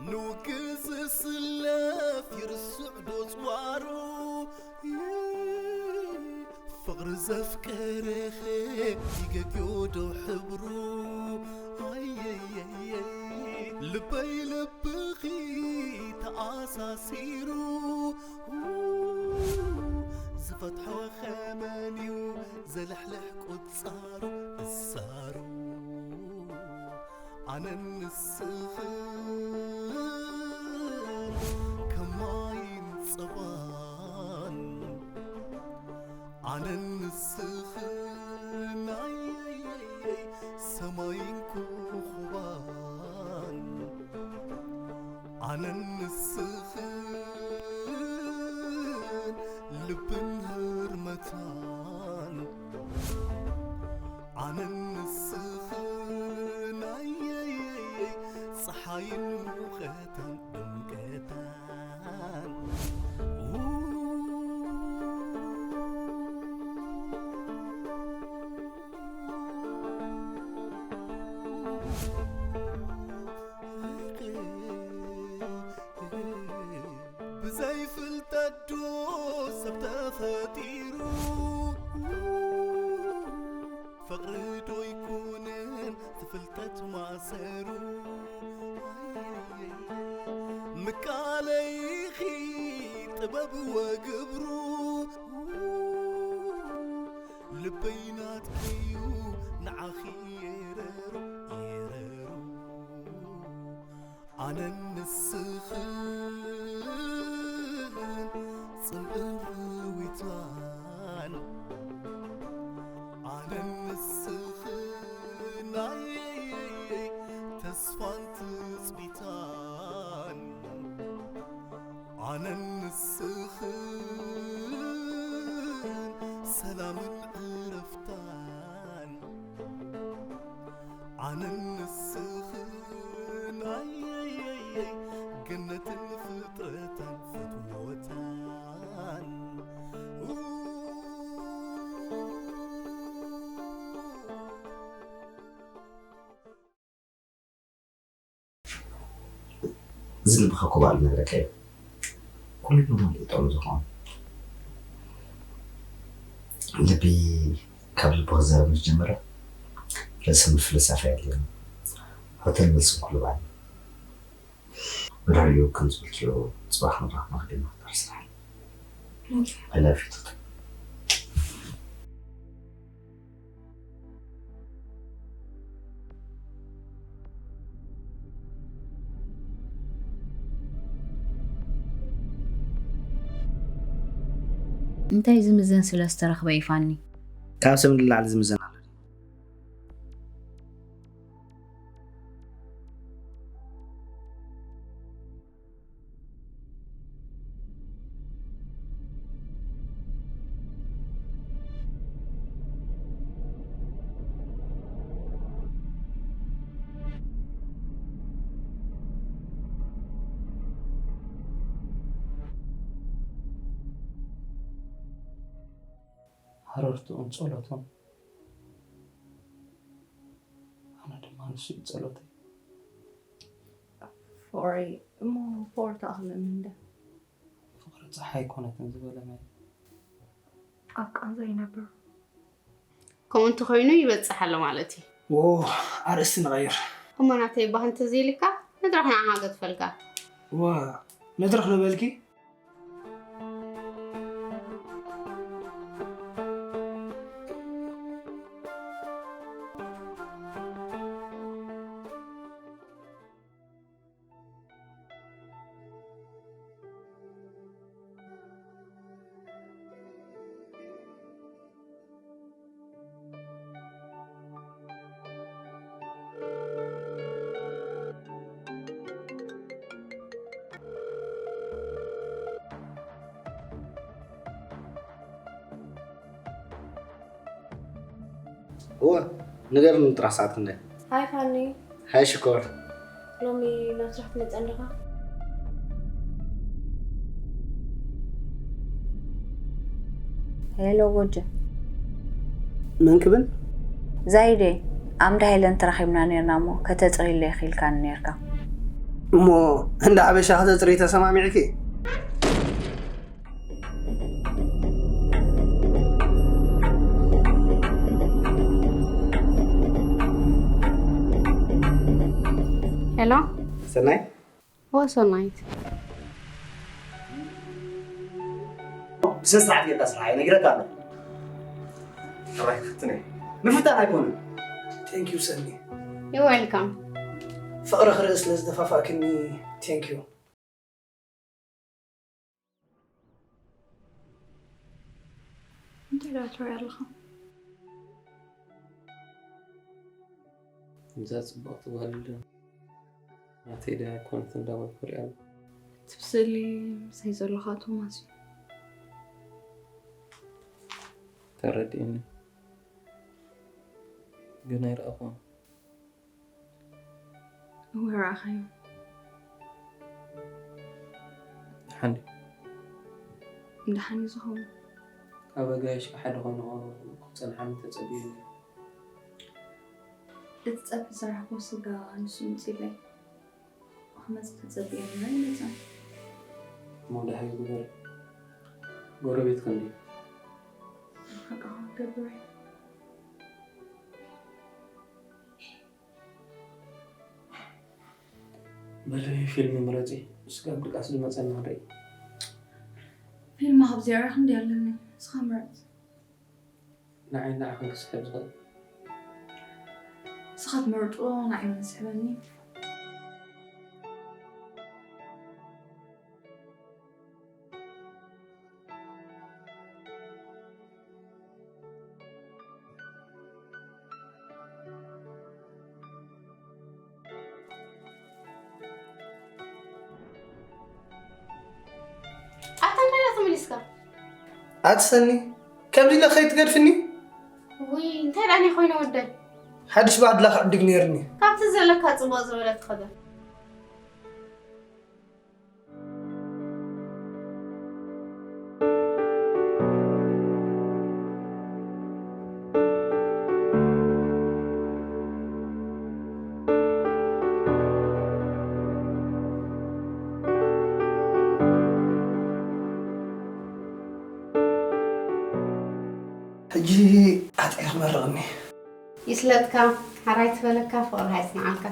ንውግእ ዝስለፍ ይርስዕ ዶ ጽዋሩ? ፍቕሪ ዘፍቀረኸ ይገግዮ ዶ ሕብሩ? ኣየየየይ ልበይ ልብኺ ተኣሳሲሩ፣ ዝፈትሖ ኸመንዩ ዘልሕልሕ ቁጻሩ እሳሩ። ኣነን ንስኽን ከም ማይን ጸባን፣ ኣነን ንስኽን ኣየየየይ ሰማይን ኮኾባን፣ ኣነን ንስኽን ልብን ህርመታን፣ ኣነን ንስኽን ኣየየየይ ጸሓይን ሙቐታን ድምቀታን። ብዘይ ፍልጠት ዶ ሰብ ተፈጢሩ? ፍቕሪ ዶ ይኮንን ፍልጠት ማእሰሩ? ምቃለይኺ ጥበብ ወግብሩ፣ ልበይ ናትኪዩ ንዓኺ የረሩ፣ የረሩ። ኣነን ንስኽን ጽምእን ርዊታን፣ ኣነን ንስኽን ኣየየየይ ተስፋን ትጽቢታን፣ ኣነን ንስኽን ሰላምን ዕረፍታን፣ ኣነን ንስኽን ኣየየየይ ገነትን ፍጥረታን ፍትወታን። እዚ ልብኻ ኮባእ ልነግረካ እዩ። ኩሉ መሊኡ ጥዑም ዝኾን ልቢ ካብ ልቢ ክዛረብ ምስ ጀመረ፣ ርእሲ ምፍልሳፍ ኣየድልዮን። ሆተል መልስን ኩሉ ባኒ። ብድሕሪኡ ከም ዝበልክዮ ጽባሕ ክንራኸብ ንኽእል ኢና። ድሕሪ ስራሕ። I love you, ቱቱ። እንታይ ዝምዘን ስለ ዝተረኽበ እዩ ፋኒ? ካብ ሰብ ንላዕሊ ዝምዘን ኣሎ ድዩ? ሃረርትኡን ጸሎቱን ኣነ ድማ ንሱ እዩ ጸሎተይ። ፍቕረይ እሞ ፍቕሪ ተኣኽለ እምኒ እንደ ፍቕሪ ጸሓይ ኣይኮነትን ዝበለ መን እዩ? ኣብ ቃንዛ ይነብር። ከምኡ እንተኾይኑ ይበጽሕ ኣሎ ማለት እዩ። ዎ ኣርእስቲ ንቐይር። እሞ ናተይ ባህ እንተዘይልካ መድረኽ ንዓኻ ገድፈልካ። ዋ መድረኽ ንበልኪ? እወ ንገርኒ ጥራሕ ሰዓት ክንደይ? ሃይ ፋኒ፣ ሃይ ሽኮር። ሎሚ ናብ ስራሕ ትመጽእ ኣለኻ? ሄሎ ጎጀ። መን ክብል? ዛይደ፣ ኣምዳ ሄለን ተራኺብና ኔርና እሞ ከተጽርይለይ ኢኺ ኢልካኒ ኔርካ። እሞ እንዳ ሓበሻ ከተጽሪ ተሰማሚዕኪ? ሄሎ። ሰናይ? ኦ ሰናይት። ብስነ ስርዓት ጌርካ ስራሕ ይነግረካ ኣሎ። ጥራይ ክትነ ምፍታን ኣይኮነን። Thank you ሰኒ። You're welcome። ፍቕሪ ክርኢ ስለ ዝደፋፋእክኒ thank you። እንታይ ደኣ ትርኢ ኣለኻ? እዛ ጽብቕቲ ጓል ናተይ ድያ ኣይኮነትን እንዳበልኩ ሪኣ ኣለኹ። እቲ ብስእሊ ምሳይ ዘለኻ ቶማስ እዩ። ተረዲእኒ ግን ኣይረኣኹን። እወ ረኣኻዮ። ደሓን ድዩ? ደሓን እዩ ዝኸውን። ካብ ኣጋይሽ ሓደ ኮይኑ ክጸንሓኒ ተጸቢዩኒ። እቲ ጸብሒ ዝሰራሕክዎ ስጋ ንሱ ምጺለይ ክመጽእ ተጸቢዩኒ ኣይመጸን። እሞ ደሃዩ ግበር። ጎረቤት ክንዲ ሓቃ ክገብር በሊ ፊልም ምረጺ። ስጋብ ድቃስ ዝመጸና ንርኢ። ፊልም ካብ ዚኣ ክንዲ ኣለኒ። ንስኻ ምረጽ። ንዓይ ንዓኽን ክስሕብ ዝኽእል። ንስኻ ትመርጾ ንዓይ እውን ዝስሕበኒ። ኣታ እንታይ ደኣ ተመሊስካ? ኣቲ ሰኒ፣ ከምዚ ኢለ ከይትገድፍኒ? ውይ እንታይ ደኣ እኔ ኮይነ ወደይ? ሓድሽ ባዕድላ ክዕድግ ነይርኒ። ካብቲ ዘለካ ጽቡቕ ዝበለ ትኸደ። ሕጂ ኣጥዒ ክመርቕኒ። ይስለጥካ፣ ሓራይ ትበለካ፣ ፍቕርኻ የጽንዓልካ።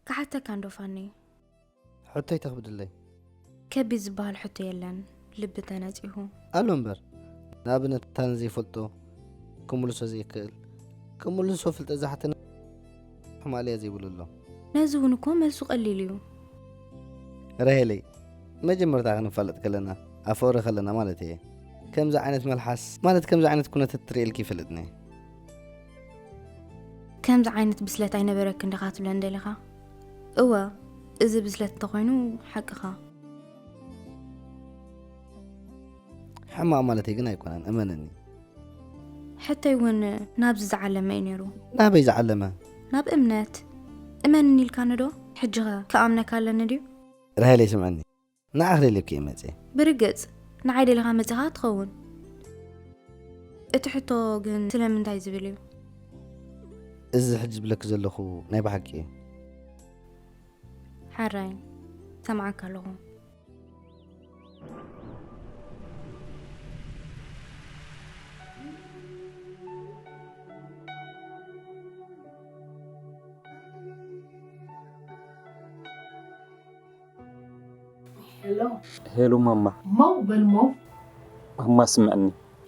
ክሓተካ እንዶ ፋኒ። ሕቶይ ተኽብድለይ። ከቢድ ዝበሃል ሕቶ የለን፣ ልቢ ተነጺሁ። ኣሎ እምበር፣ ንኣብነት እታ ንዘይፈልጦ ክምልሶ ዘይክእል፣ ክምልሶ ፍልጠት ዝሓተነ ሕማልያ ዘይብሉ ኣሎ። ነዚ እውን እኮ መልሱ ቀሊል እዩ። ራሄለይ፣ መጀመርታ ክንፋለጥ ከለና፣ ኣብ ፍቕሪ ከለና ማለት እየ። ከምዚ ዓይነት መልሓስ፣ ማለት ከምዚ ዓይነት ኩነታት ትርእየልኪ ይፈልጥኒ። ከምዚ ዓይነት ብስለት ኣይነበረክን ዲኻ ትብለኒ ደሊኻ? እወ፣ እዚ ብስለት እንተኾይኑ ሓቅኻ። ሕማቕ ማለተይ ግን ኣይኮነን፣ እመነኒ። ሕቶይ እውን ናብዚ ዝዓለመ እዩ ነይሩ። ናበይ ዝዓለመ? ናብ እምነት። እመንኒ ኢልካኒ ዶ? ሕጂኸ ክኣምነካ ኣለኒ ድዩ? ራሄለይ ስምዕኒ፣ ንዓኺ ደልየኪ እየ መፅየ። ብርግፅ፣ ንዓይ ደሊኻ መፂኻ ትኸውን። እቲ ሕቶ ግን ስለምንታይ ዝብል እዩ? እዚ ሕጂ ዝብለኪ ዘለኹ ናይ ብሓቂ እዩ። ሓራይ፣ ሰምዓካ ኣለኹ። ሄሎ። ሄሎ ማማ። ማው በል ማው። ማማ ስምዕኒ።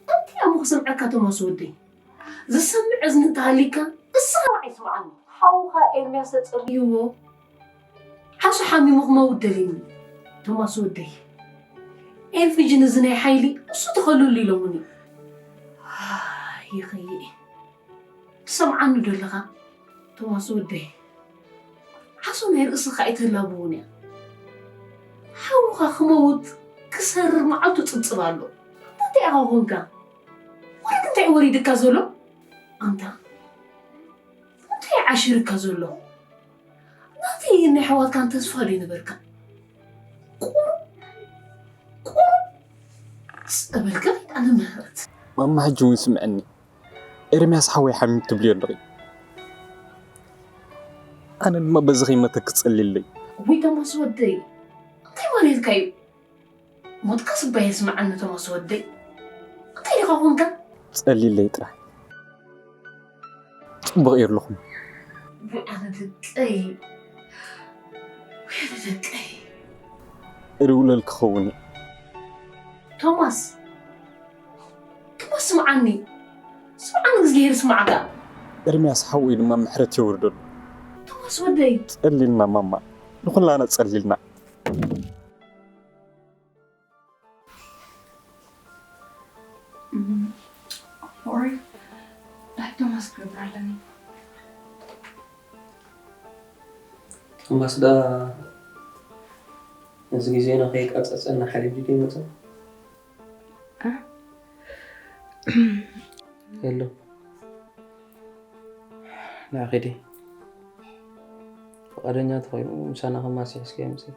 እንታይ እሞ ክሰምዐካ ቶማስ ወደይ? ዝሰምዕ እዝኒ እንተሃሊካ እስኻ ራዕይ ስምዓኒ። ሓውኻ ኤርምያስ ተጸልይዎ ዓሱ ሓሚሙ ክመውት ደልዩኒ። ቶማስ ወደይ ኤልፊጅን እዚ ናይ ሓይሊ እሱ ተኸሉሉ ኢሎምኒ። ይኸይእ ትሰምዓኒ ዶ ኣለኻ? ቶማስ ወደይ ዓሶ ናይ ርእስኻ ኣይተላብውን እያ። ሓውኻ ክመውት ክሰርር መዓልቱ ጽብጽብ ኣሎ። እንታይ ኢኻ ኮንካ? ወረድ እንታይ ወሪድካ ዘሎ? ኣንታ እንታይ ዓሽርካ ዘሎ? ናተይ ናይ ኣሕዋትካን ተስፋ ዶ ይነበርካ? ቁሩብ ቁሩብ ጸበልካ ከይዳ ንምህረት። ማማ ሕጂ እውን ስምዕኒ። ኤርምያስ ሓወይ ሓሚም ትብልዮ ኣለኺ። ኣነ ድማ በዚ ከይመተኪ ጸልይለይ። ውይ ቶማስ ወደይ እንታይ ማለትካ እዩ? ሞትካ ስባይ የስምዓኒ ቶማስ ወደይ። እንታይ ዲኻ ኮንካ? ጸልይለይ ጥራሕ። ጽቡቕ እየ ኣለኹም። ውይ ኣነ ደቀይ። ውይ ኣነ ደቀይ። እድውለል ክኸውን እየ። ቶማስ ቶማስ ስምዓኒ። ስምዓኒ እግዚኣብሔር ይስማዕካ። ኤርምያስ ሓወይ ድማ ምሕረት የውርደሉ። ቶማስ ወደይ። ጸሊልና ማማ ንኹላና ጸሊልና። ሶሪ ናይ ቶማስ ክገብር ኣለኒ። ቶማስ ደኣ ነዚ ግዜና ከይቃጸጸና ሓሊፉ ከይመጸ የሎ ንዓ ኺዲ ፍቓደኛ ተኾይኑ ምሳና ከማስሕ እስከ የምጽእ።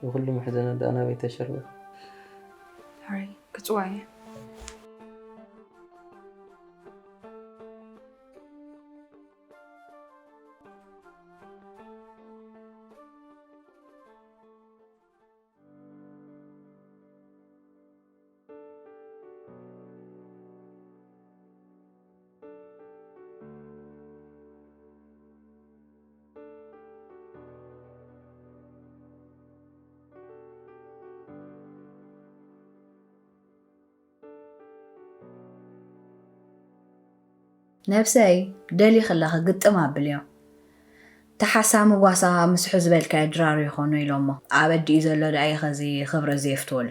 ንኹሉ መሕዘነት ደኣ ናበይ ተሸርበ? ሕራይ ክጽዋዕ እየ። ነብሰይ ደሊኺ ኣለኺ ግጥም ኣብልዮ። እቲ ሓሳሚ ጓሳ ምስሑ ዝበልካዮ ድራር ይኾኖ ኢሎሞ። ኣበዲኡ ዘሎ ደኣ እዩ ኸዚ ኽብረት ዘየፍትወሉ።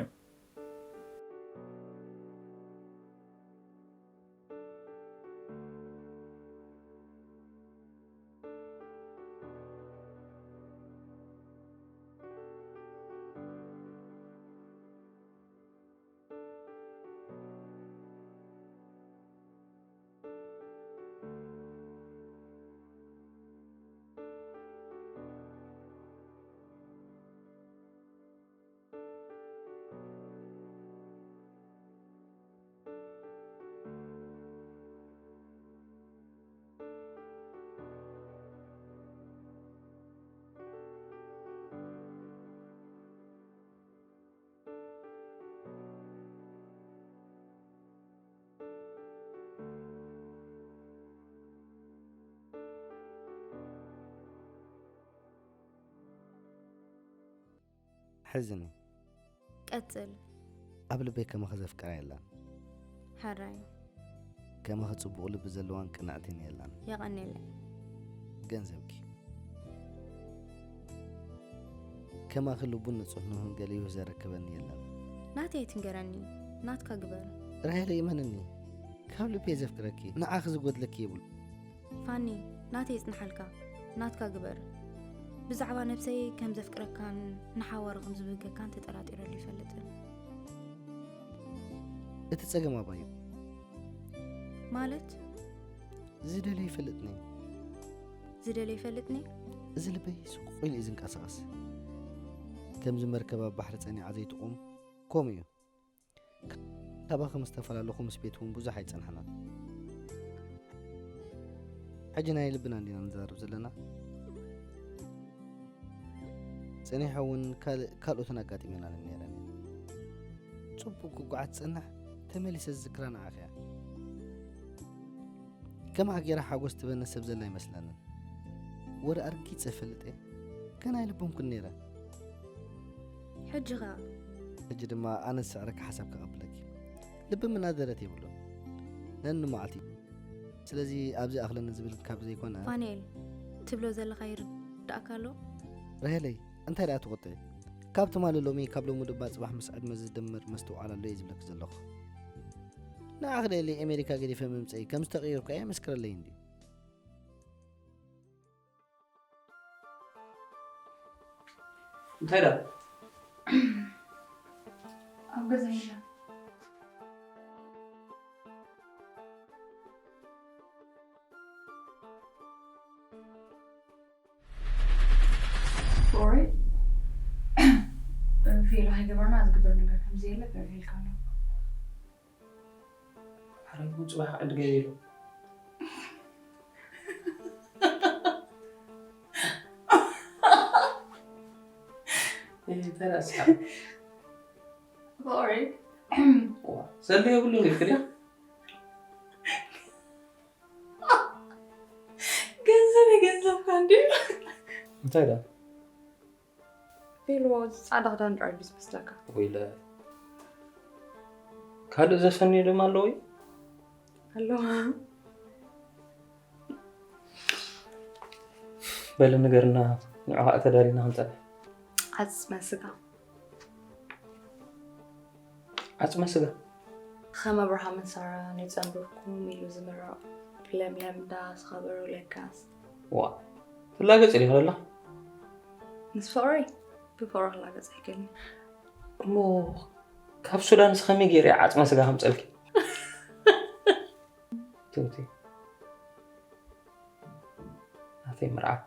ሕዝኒ። ቀጽል። ኣብ ልበይ ከማኺ ዘፍቅራ የላን። ሕራይ። ከማኺ ጽቡቕ ልቢ ዘለዋን ቅንዕትን የላን። የቐንየለይ። ገንዘብኪ። ከማኺ ልቡን ንጹህ ንህን ገሊሁ ዘረከበኒ የለን። ናተይ ኣይትንገረኒ። ናትካ ግበር። ራሄለ ይመንኒ። ካብ ልቢ እየ ዘፍቅረኪ። ንዓኺ ዝጎድለኪ የብሉ። ፋኒ ናተይ ይጽንሓልካ ናትካ ግበር ብዛዕባ ነብሰይ ከም ዘፍቅረካን ንሓዋሩ ከም ዝብህገካን ተጠራጢረሉ ይፈልጥን እቲ ጸገም ኣባዩ ማለት ዝደልዮ ይፈልጥኒ ዝደልዮ ይፈልጥኒ እዚ ልበይ ስቁቕ ኢሉ እዩ ዝንቀሳቐስ ከምዚ መርከብ ኣብ ባሕሪ ጸኒዓ ዘይትቑም ከምኡ እዩ ካባኺ ምስ ተፈላለኹ ምስ ቤት እውን ብዙሕ ኣይጸናሕናን። ሕጂ ናይ ልብና እንዲና ንዛረብ ዘለና። ጸኒሐ እውን ካልእ ካልኦትን ኣጋጢመናኒ ነይረን እየን። ጽቡቕ ክጉዓት ዝጸንሕ ተመሊሰ ዝዝክራ ንዓኺ እያ። ከማኻ ገይራ ሓጎስ ትበኒ ሰብ ዘላ ኣይመስለንን። ወረ ኣርጊጸ እፈልጥ እየ። ግን ኣይልብምኩን ነይረ። ሕጂ ኸ? ሕጂ ድማ ኣነ ዝስዕረካ ሓሳብ ከቐብለኪ። ልቢ ምና ደረት የብሉን። ነኒ መዓልቲ። ስለዚ ኣብዚ ኣኽለኒ ዝብል ካብ ዘይኮነ። ፋንኤል፣ ትብሎ ዘለኻ ይርዳእካ ኣሎ? ራሄለይ፣ እንታይ ደኣ ትቑጥዒ? ካብ ትማሊ ሎሚ፣ ካብ ሎሚ ድማ ጽባሕ ምስ ዕድመ ዝድምር መስትውዓል ኣሎ እየ ዝብለኪ ዘለኹ። ንዓኽ ደሊ ኣሜሪካ ገዲፈ ምምጸይ ከም ዝተቐየርኩ ኣየመስክረለይን ድዩ? እንታይ ደኣ? ኣብ ገዛ ኢላ። ፍቕረይ፣ ፌሎ ከይገበርና ዝግበር ነገር ከም ዘየለ በሪህልካ ኣሎ። ሓረጉ ጽባሕ ዕድገ ኢሉ። ተራስካ ፍቕረይ፣ ዘለ የብሉን ኢልክ ድያ? ገንዘብ የገንዘብካ እንድዩ። እንታይ ዳ? ፌሎ ጻዕዳ ክዳን ጥራይ እዩ ዝመስለካ። ወይለ ካልእ ዘሰንዮ ድማ ኣለዎ እዩ። ኣለዋ። በለ ንገርና፣ ንዑ ከዓ ተዳሊና ክንፀንሕ። ዓጽመ ስጋ። ዓጽመ ስጋ? ከም ኣብርሃምን ሳራን ይጸንብርኩም ኢሉ ዝምረቕ ብለምለም ዳስ ኸበሮ ለጋስ። ዋ ትላገጽ ኢኻ ኣለኻ? ምስ ፍቕረይ ብፍቕሪ ክላገጽ ኣይክእልን። እሞ ካብ ሱዳንስ ከመይ ገይረ እየ ዓጽመ ስጋ ከምጸልኪ? ትውቲ ናተይ ምርዓው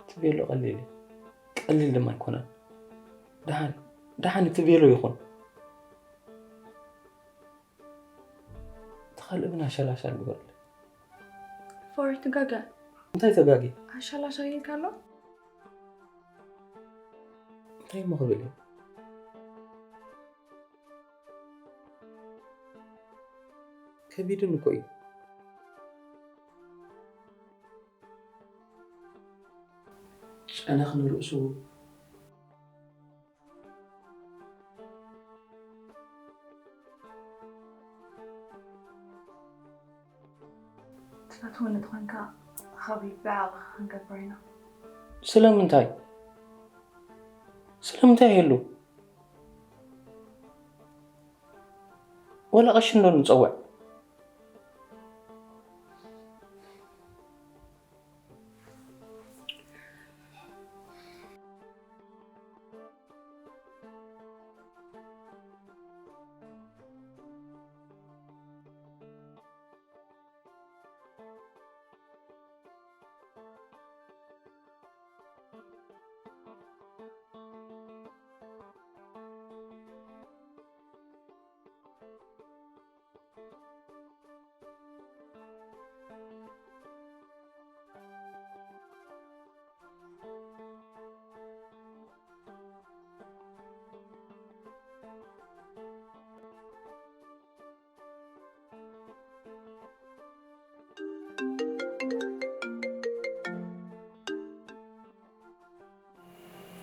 ትቤሎ ቀሊል እዩ። ቀሊል ድማ ኣይኮነን። ደሓን ደሓን ትቤሎ ይኹን። እቲ ካልእ ግን ኣሸላሻል ግበርለይ። ፍቕረይ ትጋገ። እንታይ ተጋጊ? ኣሻላሻ ኢልካ ኣሎ። እንታይ እሞ ክብል እየ? ከቢድን እኮ እዩ። ጨነኽ ንርእሱ። ትፈትወኒ ተኾንካ ካብ ልቢ ዓቕኻ ክንገብር ኢና። ስለምንታይ? ስለምንታይ ይህሉ? ወላ ቀሺ እንዶ ንጸውዕ?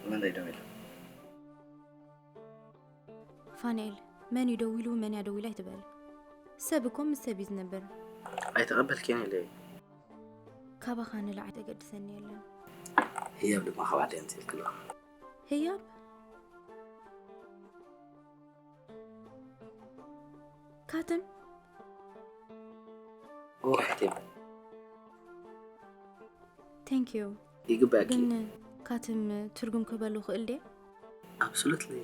መን ደይ ደው ኢላ? ፋንኤል፣ መን እዩ ደዊሉ መን እያ ደዊላ ኣይትበል። ሰብ እኮ ምስ ሰብ እዩ ዝነብር። ኣይተቐበልክን ኢለ። ካባኻ ንላዕሊ ተገድሰኒ የለን። ህያብ ድማ ካብ ዓዲ ኣንት ኢልክላ። ህያብ? ካትም? ኦ ኣሕቴም Thank you። ይግባእኪ። ግን ካትም ትርጉም ክበሉ ክእል ድየ? Absolutely።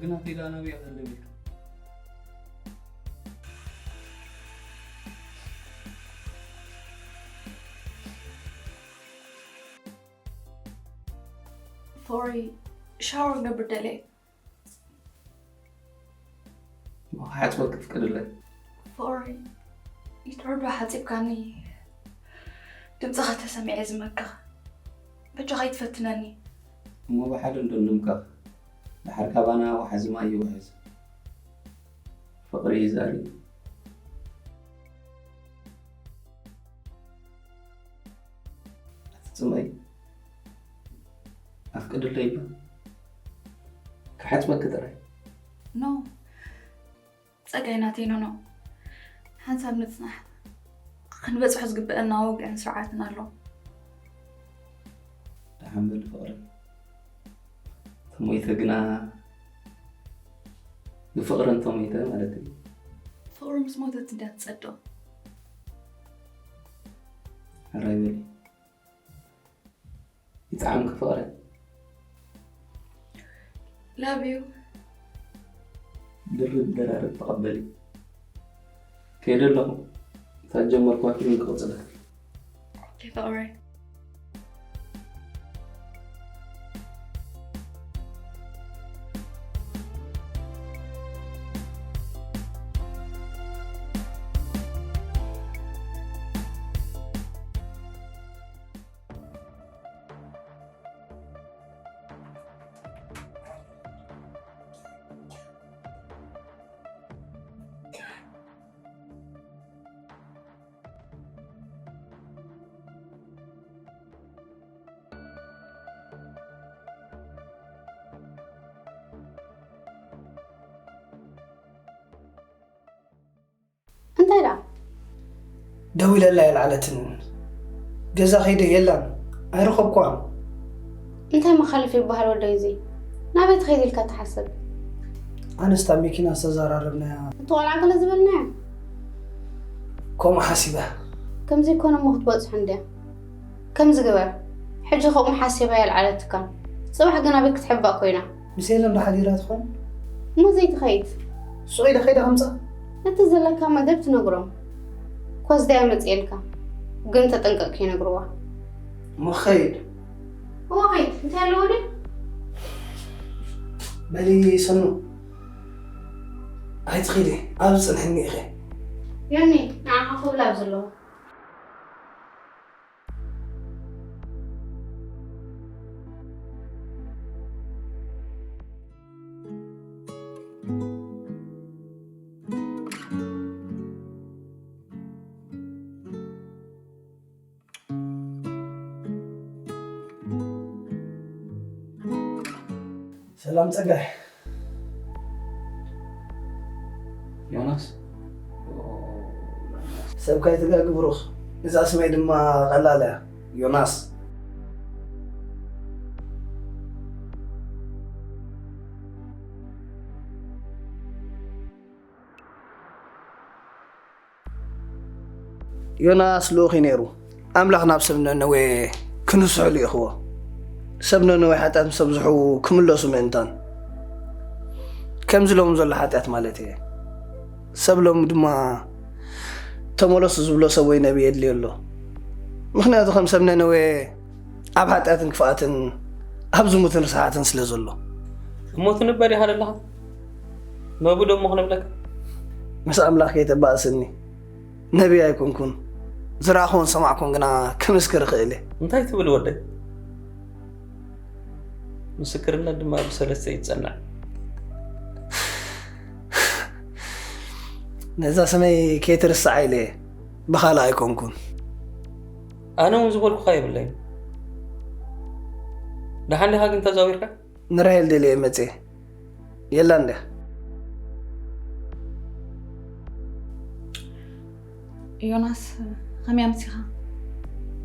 ግና ቴዳ ናበይ ክህልም ኢልካ? ፍቕሪ፣ ሻወር ገብር ደልየ። እሞ ክሓጽበኪ ፍቀድለይ። ፍቕሪ፣ ይትረዶ ሓጺብካኒ ድምፅኻ ተሰሚዐ ዝመክኽ። በጃኻ ይትፈትነኒ። እሞ ብሓደ እንደንድምካ። ድሓር ካባና ወሓዚ ማይ ይውሕዝ። ፍቕሪ ይዛሪ። ኣትጽመይ። ኣፍቅድለይ እባ። ክሓጽበኪ ጥራይ። ኖ፣ ጸጋይ ናተይ ኖኖ። ሓንሳብ ንጽናሕ። ክንበጽሖ ዝግበአና ወግዕን ስርዓትን ኣሎ። ደሓን በሊ ፍቕሪ። ተሞይተ ግና ብፍቕሪ እንተሞይተ ማለት እዩ። ፍቕሪ ምስ ሞተት እንድያ ትጸድቕ። ሕራይ በሊ። ይጥዓምኪ ፍቕሪ። ላቭ ዩ። ድርብ ደራርብ ተቐበሊ። ከይደ ኣለኹ። እታ ዝጀመርኩዋ ፊልም ክቕጽላ። ኦኬ ፍቕረይ። እንታይ ደኣ? ደው ኢለላ የልዓለትን። ገዛ ከይደ የላን፣ ኣይረኸብኳን። እንታይ መኻልፍ ይበሃል ወደይ እዚ? ናበይ ትኸይድ ኢልካ ትሓስብ? ኣነስ እታ መኪና ዝተዘራረብናያ። እቲ ቆልዓ ገለ ዝበልናያ? ከምኡ ሓሲበ። ከምዚ ይኮነ እሞ ክትበጽሖ እንድያ። ከምዚ ግበር፣ ሕጂ ከምኡ ሓሲባ የልዓለትካን። ጽባሕ ግን ኣበይ ክትሕባእ ኮይና? ምስ ኤለን ዶ ሓዲራ ትኾን? እሞ ዘይትኸይድ? ሱቕ ኢለ ከይደ ከምጻ? ነቲ ዘለካ መደብ ትነግሮም። ኮዝዳ እያ መጽኤልካ። ግን ተጠንቀቕ ከይነግርዋ። እሞ ክኸይድ? እሞ ኸይድ፣ እንታይ ኣለዎ ድዩ? በሊ ሰኑ፣ ኣይትኺዲ፣ ኣብዚ ጽንሕኒ ኢኺ። ዮኒ፣ ንዓኻ ክብል ኣብ ዘለኹ። ሰላም ጸጋይ። ዮናስ። ሰብካ ይትጋግ ብሩኽ። እዛ ስመይ ድማ ቀላል እያ። ዮናስ። ዮናስ ልኡኽ እዩ ነይሩ። ኣምላኽ ናብ ሰብ ነነዌ ክንስሑ ልኢኽዎ። ሰብ ነነዌ ሓጢኣት ምስ ኣብዝሑ ክምለሱ ምእንታን። ከምዚ ሎሚ ዘሎ ሓጢኣት ማለት እየ። ሰብ ሎሚ ድማ ተመለሱ ዝብሎ ሰብ ወይ ነብይ የድልዮ ኣሎ። ምኽንያቱ ከም ሰብ ነነዌ ኣብ ሓጢኣትን ክፍኣትን ኣብ ዝሙትን ርስሓትን ስለ ዘሎ። እሞ ትንበ ዲኻ ዘለኻ? ነቡ ደሞ ክነብለካ? ምስ ኣምላኽ ከይተባእስኒ። ነብይ ኣይኮንኩን። ዝረኣኹን ሰማዕኩን ግና ክምስክር እኽእል እየ። እንታይ ትብል ወደይ? ምስክርነት ድማ ብሰለስተ እዩ ዝጸንዕ። ነዛ ስመይ ከይትርስዓ ኢለ እየ። ብኻልእ ኣይኮንኩን። ኣነ እውን ዝበልኩኻ የብለይን። ደሓን ዲኻ ግን ተዛዊርካ? ንራሄል ደልየ መጽየ። የላን ድያ? ዮናስ፣ ከመይ ኣምሲኻ?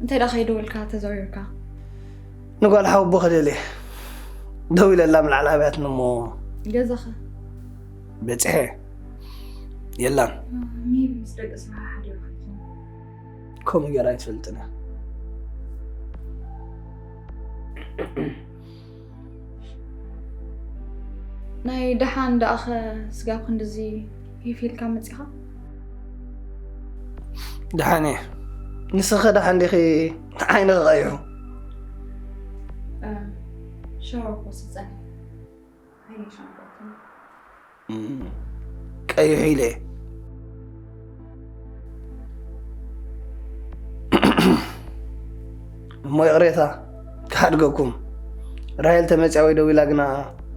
እንታይ ደኣ ከይደወልካ ተዛዊርካ? ንጓል ሓወቦ ክደልየ። ደው ኢለላ ምልዓል ኣብያትኒ እሞ። ገዛኸ? በጺሐ። የላን። ሜቢ ምስ ደቂ ስራሓ ሓዲርካ ትኾን። ከምኡ ገይራ ኣይትፈልጥን እያ። ናይ ደሓን ደኣኸ ስጋብ ክንድዚ ሂፍ ኢልካ መጺኻ? ደሓን እየ። ንስኸ ደሓን ዲኺ? ዓይንኺ ቀይሑ። እ፣ ሻወር ክወስድ ጸኒሐ። ዓይነይ ሻምፖ። ቀይሑ ኢለ እየ። እሞ ይቕሬታ ክሓድገኩም። ራሄል ተመፅያ ወይ ደዊላ ግና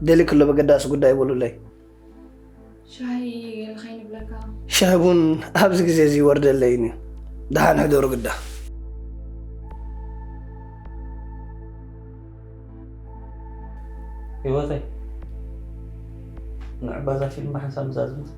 ደሊክ ኣሎ በገዳሲ ጉዳይ በሉለይ። ሻሂ ገለ ከይንብለካ? ሻሂ ቡን ኣብዚ ግዜ እዚ ይወርደለይን እዩ። ደሓን ሕደሩ ግዳ። ህይወተይ፣ ንዕባዛ ፊልም ብሓንሳብ ምዛዝምት።